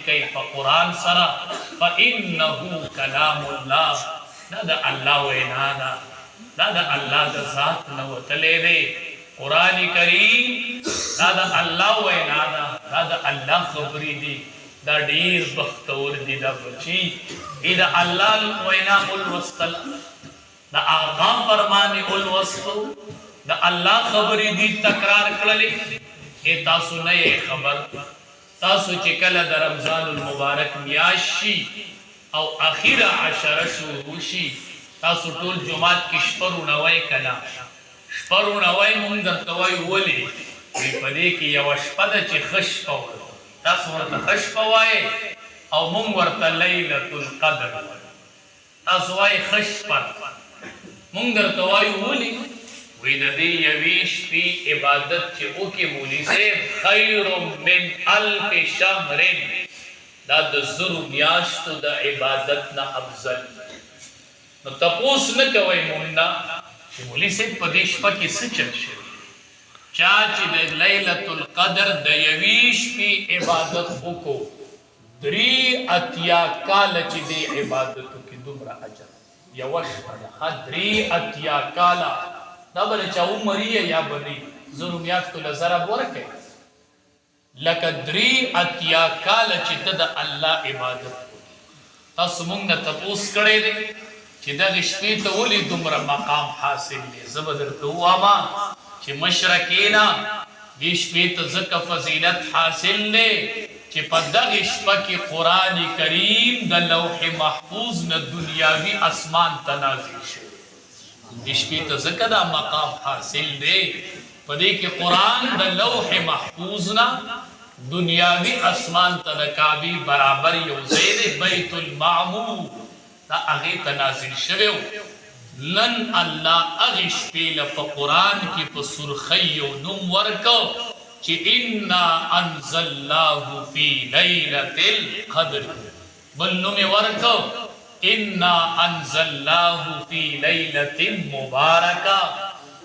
کوي په قرآن سره، فانه کلام الله، دا د الله وینا ده، دا د الله د ذات نه وتلی دی، قرآن کریم دا د الله وینا ده، دا د الله خبرې دي، دا ډیر بختور دي دا بچي ای د الله وینا ولوستله، د آقا فرمان یې ولوستو، د الله خبرې دي تکرار کړلې، ای تاسو نه یئ خبر، تاسو چې کله د رمضان المبارک میاشت شي او اخیره عشره شروع شي، تاسو ټول جومات کې شپه روڼوئ که نه؟ شپه روڼوئ مونږ درته وایو ولې؟ وایي په دې کې یوه شپه ده چې ښه شپه ورته وایي، تاسو ورته ښه شپه وایئ او مونږ ورته لیلة القدر وایو. تاسو وایئ ښه شپه ده، مونږ درته وایو ولې؟ وایي د دې یوې شپې عبادت چې وکړې مولوي صاحب خیر من الف شهر، دا د زرو میاشتو د عبادت نه افضل دی. نو تپوس نه کوئ مونږ نه چې مولوي صاحب په دې شپه کې څه چل شوی دی؟ چا چې د لیلة القدر د یوې شپې عبادت وکړو 83 کاله چې دې عبادت وکړي دومره اجر یوه شپه ده ښه 83 کاله دا به د چا عمر وي یا به نه وي زرو میاشتو له ضرب ورکړئ لکه 83 کاله چې ته د الله عبادت وکړې. تاسو مونږ نه تپوس کړی دی چې دغې شپې ته ولې دومره مقام حاصل دی؟ زه به درته ووایم چې مشره کېنه، دې شپې ته ځکه فضیلت حاصل دی چې په دغې شپه کې قرآن کریم د لوح محفوظ نه دنیاوي اسمان ته نازل شوی. دې شپې ته ځکه دا مقام حاصل دی، په دې کې قرآن د لوح محفوظ نه دنیاوي اسمان ته د کعبې برابر یو ځای دی، بیت المعمور، دا هغې ته نازل شوی و، نن الله هغې شپې له په قرآن کې په سرخۍ یو نوم ورکړ چې انا انزلناه فی لیلة القدر. بل نوم یې ورکړ، انا انزلناه فی لیلة مبارکة،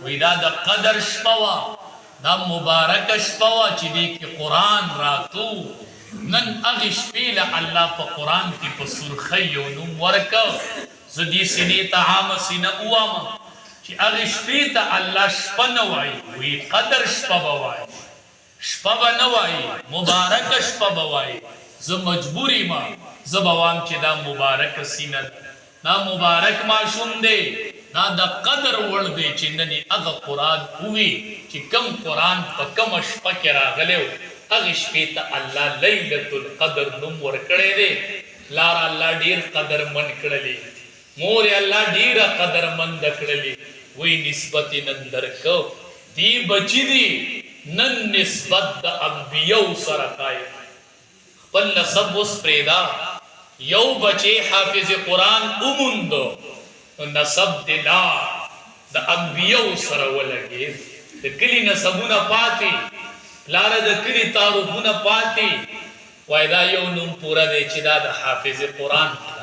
وایي دا د قدر شپه وه، دا مبارکه شپه وه چې دې کې قرآن راتو، نن هغې شپې له الله په قرآن کې په سرخۍ یو نوم ورکړ، زه دې سینې ته عامه سینه ووایم چې هغې شپې ته الله شپه نه وایي، وایي قدر شپه به وایي. شپه به نه وایې، مبارکه شپه به وایې، زه مجبور یم، زه به وایم چې دا مبارکه سینه ده، دا مبارک ماشوم دی، دا د قدر وړ دی چې نن یې هغه قرآن ووي چې کوم قرآن په کومه شپه کې راغلی و، هغې شپې ته الله لیلة القدر نوم ورکړی دی، پلار الله ډېر قدرمن کړلې. مور یې الله ډیره قدرمنده کړلې وی نسبت یې نن درکه دی بچی دی نن نسبت د انبیاو سره قایم خپل نسب اوس پریده یو بچی حافظ قرآن وموند نو نسب دی لاړ د انبیاو سره ولګید د کلی نسبونه پاتی پلاره د کلی تعارفونه پاتی وای دا یو نوم پوره دی چی دا د حافظ قرآن پلار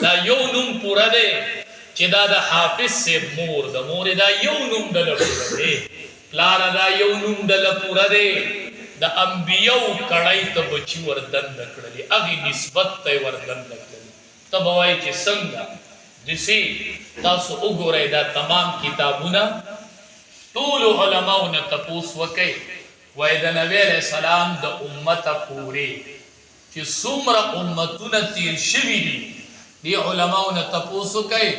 دا یو نوم پوره دی چی دا د حافظ صیب مور ده مورې دا یو نوم دله پوره دی پلاره دا یو نوم دله پوره دی د انبیاو کړۍ ته بچی ور دننه کړلې هغې نسبت ته یې ور دننه کړلې ته به وایې چې څنګه دسی تاسو وګورئ دا تمام کتابونه ټولو علماو نه تپوس وکړئ وایې د نبی علیه السلام د امته پورې چې څومره امتونه تیر شوي دي دې علماو نه تپوس وکړئ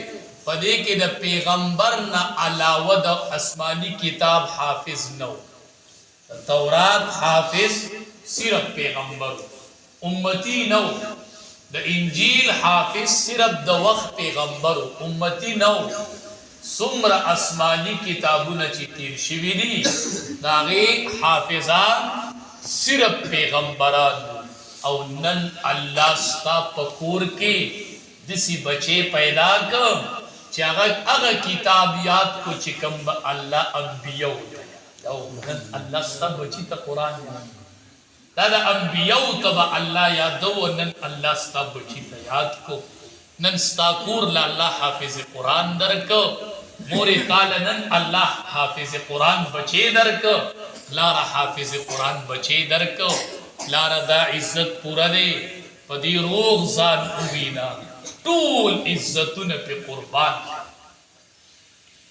په دې کې د پیغمبر نه علاوه د اسماني کتاب حافظ نه وو د تورات حافظ صرف پیغمبر وو امتي نه وو، د انجیل حافظ صرف د وخت پیغمبر وو، امتي نه وو، څومره اسماني کتابونه چې تیر شوي دي د هغې حافظان صرف پیغمبران وو او نن الله ستا په کور کې داسې بچی پیدا کړ چې هغه هغه کتاب یاد کړو چې کوم به الله انبیاو ته یاداوه، نن الله ستا بچي ته قرآن یاد کړو. دا د انبیاوو ته به الله یادوه نن الله ستا بچی ته یاد کو نن ستا کور له الله حافظ قرآن درکه مورې تاله نن الله حافظ قرآن بچی درکه پلاره حافظ قرآن بچی درکه. پلاره دا عزت پوره دی، په دې روغ ځان ووینه، ټول عزتونه پرې قربان کړه.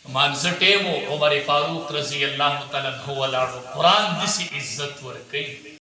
لمانځه ټیم و، عمر فاروق رضی الله تعالی عنه ولاړ و، قرآن داسې عزت ورکوي.